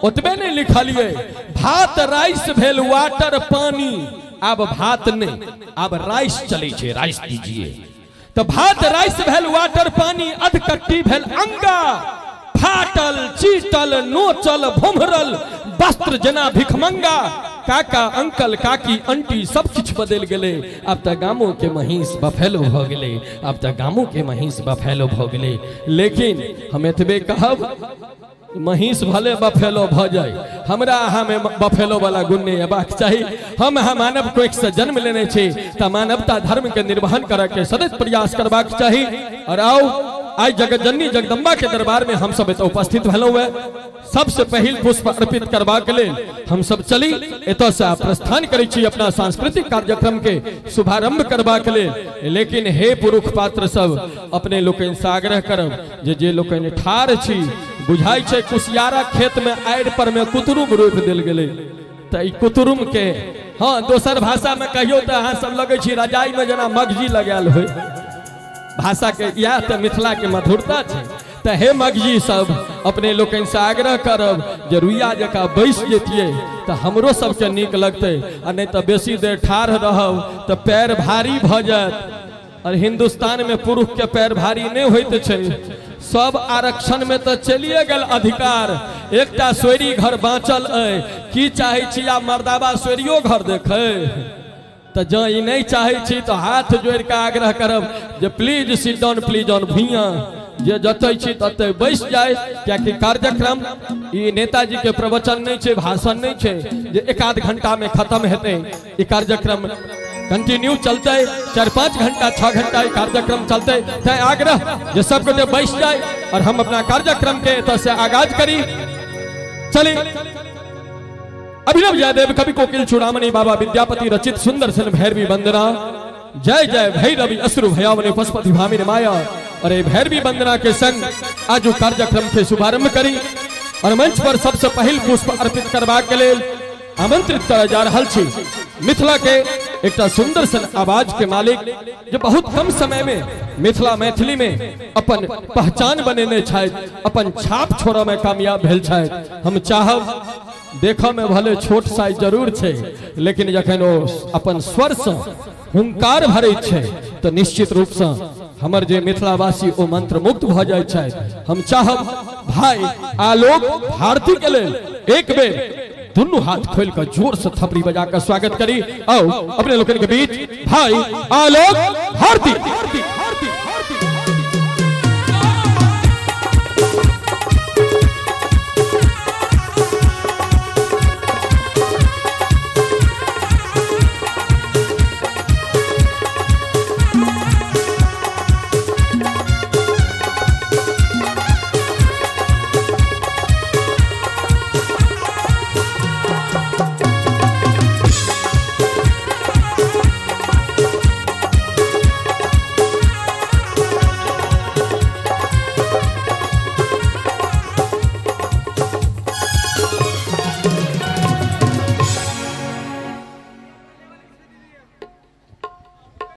ओतबे नहीं लिखलिए, भात राइस भेल वाटर पानी, आब भात नहीं आब राइस चले छे, राइस दीजिए। तो भात राइस भेल वाटर पानी, अधकट्टी भेल अंगा, फाटल चीटल नोचल भोमरल वस्त्र जना भिखमंगा। काका अंकल काकी अंटी सब किछु बदलि गेलै, आब तऽ गामो के महींस बफेलो भऽ गेलै, आब तऽ गामो के महींस बफेलो भऽ गेलै। लेकिन हम एतबे कहब, महींस भले बफेलो भऽ जाय, हमरा अहाँमे बफेलो वाला गुण नहि अयबाक चाही। हम अहाँ मानव कोखिसँ जन्म लेने छी तऽ मानवता धर्म के निर्वहन करऽके सतत प्रयास करबाक चाही। और आउ आई जगतजननी जगदम्बा के दरबार में हम सब एतऽ उपस्थित भेलहुँ हेँ। सबसे पहिल पुष्प अर्पित करबाक लेल हम सब चली एतऽ से प्रस्थान करै छी अपना सांस्कृतिक कार्यक्रम के शुभारंभ करबाक लेल। लेकिन हे पुरुष पात्र सब, अपने लोकनि से आग्रह करब जे जे लोकनि ठाढ़ छी, बुझाइ छै कुसियारा खेत में आड़ि पर में कुतुरुम रोपि देल गेलै, तऽ ई कुतुरुम के हाँ दोसर भाषा में कहियो तऽ अहाँ सब लगै छी रजाई में जेना मगजी लगायल होय। भाषा के इएह तऽ मिथिला के मधुरता छै। तऽ हे मगजी सब, अपने लोकनि से आग्रह करब जे रुइया जकाँ बैस जैतियै तऽ हमरो सबके नीक लगतै, आ नहि तऽ बेसी देर ठाढ़ रहब तऽ पैर भारी भऽ जायत। और हिंदुस्तान में पुरुष के पैर भारी नहीं होइत छै, सब आरक्षण में तऽ चलिए गेल अधिकार, एकटा सोयरी घर बाँचल अइ, की चाहै छी आब मर्दाबा सोयरियो घर देखै? तऽ जँ ई नहीं चाहै छी तऽ हाथ जोड़ि कऽ आग्रह करब जे please sit down please on भुइयाँ, जे जतै छी ततै बैस जाय। कियाकि कार्यक्रम ई नेताजी के प्रवचन नहीं छै, भाषण नहीं छै जे एक आध घंटा में खत्म हेतै। ई कार्यक्रम कंटिन्यू चलते, 4-5 घंटा 6 घंटा ई कार्यक्रम चलते। तैं आग्रह जे सब गोटे बैस जाय और हम अपना कार्यक्रम के एतऽ से आगाज करी। चली अभिनव जयदेव कवि कोकिल चूड़ामणि बाबा विद्यापति रचित सुंदर सन भैरवी वंदना। जय जय भैरवी अश्रु भयावनी पशुपति भामिनी माया। और ये भैरवी वंदना के संग आज कार्यक्रम के शुभारंभ करी और मंच पर सबसे पहिल पुष्प अर्पित करबाक लेल आमंत्रित करल जा रहल छी मिथिला के एकटा सुंदर सन आवाज के मालिक, जो बहुत कम समय में मिथिला मैथिली में अपन पहचान बनेने छथि, अपन छाप छोड़ऽ में कामयाब भेल छथि। हम चाहब देखऽ में भले छोट साइज जरूर छै, लेकिन जखन ओ अपन स्वर से हुंकार भरै छै तऽ निश्चित रूप से हमर जे मिथिलावासी ओ मंत्रमुग्ध भऽ जाइ छथि। हम चाहब भाई आलोक भारती के लेल एक बेर दोनों हाथ खोल कर जोर से थपड़ी बजा कर स्वागत करी। आओ अपने लोगों के बीच भाई आलोक भारती।